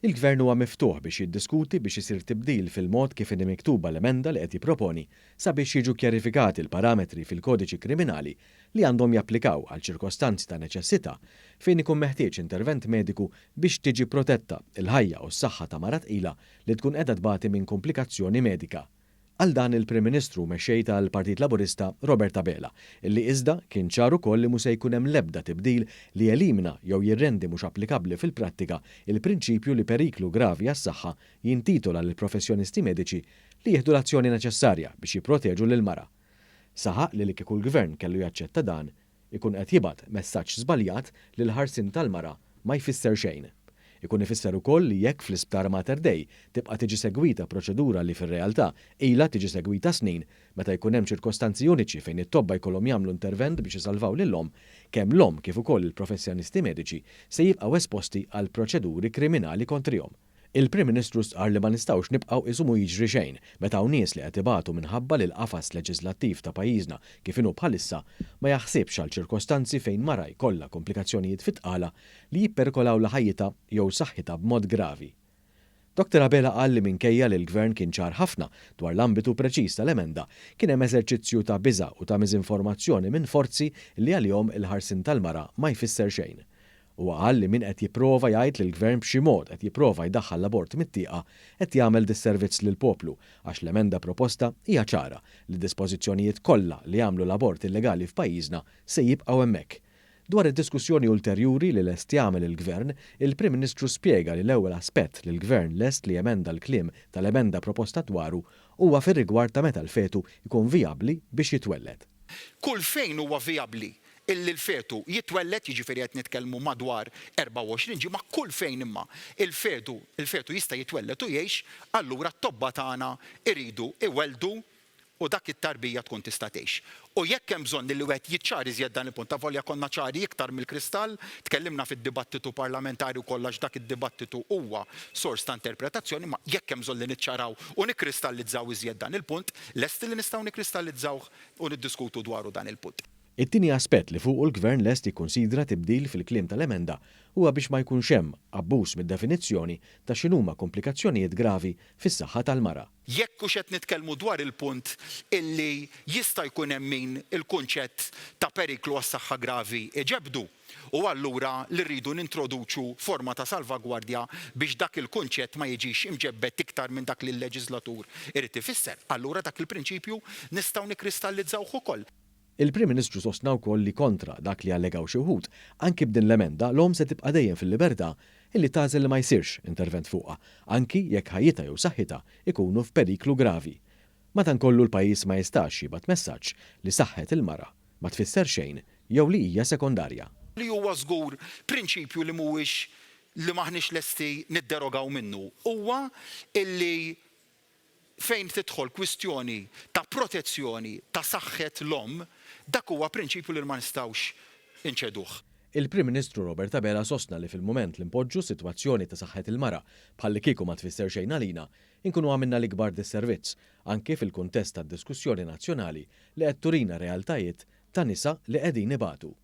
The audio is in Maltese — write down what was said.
Il-Gvern huwa miftuħ biex jiddiskuti biex isir tibdil fil-mod kif inhi miktuba l-emenda li qed jipproponi sabiex jiġu kjarifikati l-parametri fil-Kodiċi Kriminali li għandhom japplikaw għal ċirkostanzi ta' neċessità fejn ikun meħtieġ intervent mediku biex tiġi protetta l-ħajja u s-saħħa ta' mara tqila li tkun qiegħda tbati minn kumplikazzjoni medika. Qal dan il-Prim Ministru u Mexxej tal-Partit Laburista Robert Abela, illi iżda kien ċar ukoll li mhu se jkun hemm l-ebda tibdil li jelimina jew jirrendi mhux applikabbli fil-prattika il-prinċipju li periklu gravi għas-saħħa jintitola lill-professjonisti mediċi li jieħdu l-azzjoni neċessarja biex jipproteġu lill-mara. Saħaq li li kieku l-Gvern kellu jaċċetta dan, ikun qed jibgħat messaġġ żbaljat li l-ħarsien tal-mara ma jfisser xejn. Ikun ifisser ukoll li jekk fl-Isptar Mater Dei tibqa' tiġi segwita proċedura li fir-realtà ilha tiġi segwita snin meta jkun hemm ċirkostanzi uniċi fejn it-tobba jkollhom jagħmlu intervent biex isalvaw lill-omm, kemm l-omm kif ukoll il-professjonisti mediċi se jibqgħu esposti għal proċeduri kriminali kontrihom. Il-Prim Ministru stqarr li ma nistgħux nibqgħu qisu mhu jiġri xejn meta hawn nies li qed ibatu minħabba li l-qafas leġiżlattiv ta' pajjiżna kif inhu bħalissa ma jaħsibx għal ċirkostanzi fejn mara jkollha komplikazzjonijiet fit-tqala li jipperikolawlha ħajjitha jew saħħitha b'mod gravi. Dottor Abela qal li minkejja li l-Gvern kien ċar ħafna dwar l-ambitu preċiż tal-emenda, kien hemm eżerċizzju ta' biża' u ta' miżinformazzjoni minn forzi li għalihom il-ħarsien tal-mara ma jfisser xejn. Huwa qal li min qed jipprova jgħid li l-Gvern b'xi mod qed jipprova jdaħħal l-abort mit-tieqa qed jagħmel disservizz lill-poplu għax l-emenda proposta hija ċara li d-dispożizzjonijiet kollha li jagħmlu l-abort illegali f'pajjiżna se jibqgħu hemmhekk. Dwar id-diskussjoni ulterjuri li lest jagħmel il-Gvern, il-Prim Ministru spjega li l-ewwel aspett li l-Gvern lest li jemenda l-kliem tal-emenda proposta dwaru huwa fir-rigward ta' meta l-fetu jkun vijabbli biex jitwelled. Kull fejn huwa vijabbli illi l-fetu jitwelled, jiġifieri qed nitkellmu madwar 24 ġimgħa, kull fejn imma il-fetu il-fetu jista' jitwelled u jgħix, allura t-tobba tagħna jridu iwelldu u dak it-tarbija tkun tista' tgħix. U jekk hemm bżonn illi wieħed jiċċara iżjed dan il-punt, avolja konna ċari iktar mill-kristall, tkellimna fid-dibattitu parlamentari wkoll għax dak id-dibattitu huwa sors ta' interpretazzjoni, imma jekk hemm bżonn li niċċaraw u nikkristallizzaw iżjed dan il-punt, lesti li nistgħu nikkristallizzawh u niddiskutu dwaru dan il-punt. It-tieni aspett li fuqu l-Gvern lest jikkunsidra tibdil fil-kliem tal-emenda huwa biex ma jkunx hemm abbuż mid-definizzjoni ta' x'inhuma komplikazzjonijiet gravi fis-saħħa tal-mara. Jekk hux qed nitkellmu dwar il-punt illi jista' jkun hemm min il-kunċett ta' periklu għas-saħħa gravi iġebbdu u allura li rridu nintroduċu forma ta' salvagwardja biex dak il-kunċett ma jiġix imġebbed iktar minn dak li l-leġiżlatur irid ifisser, allura dak il-prinċipju nistgħu nikristallizzawh ukoll. Il-Prim Ministru sostna wkoll li kontra dak li allegaw xi wħud, anki b'din l-emenda l-omm se tibqa' dejjem fil-libertà illi tagħżel li ma jsirx intervent fuqha, anki jekk ħajjitha jew saħħitha jkunu f'periklu gravi. Madankollu l-pajjiż ma jistax jibgħat messaġġ li saħħet il-mara ma tfisser xejn jew li hija sekondarja. Li huwa żgur prinċipju li mhuwiex li m'aħniex lesti nidderogaw minnu huwa illi Fejn tidħol kwistjoni ta' protezzjoni ta' saħħet l-omm, dak huwa prinċipju li ma nistgħux inċeduh. Il-Prim Ministru Robert Abela sostna li fil-mument li npoġġu s-sitwazzjoni ta' saħħet il-mara bħallikieku ma tfisser xejn għalina, inkunu għamilna l-ikbar disservizz, anki fil-kuntest tad-diskussjoni nazzjonali li qed turina realtajiet ta' nisa li qegħdin ibatu.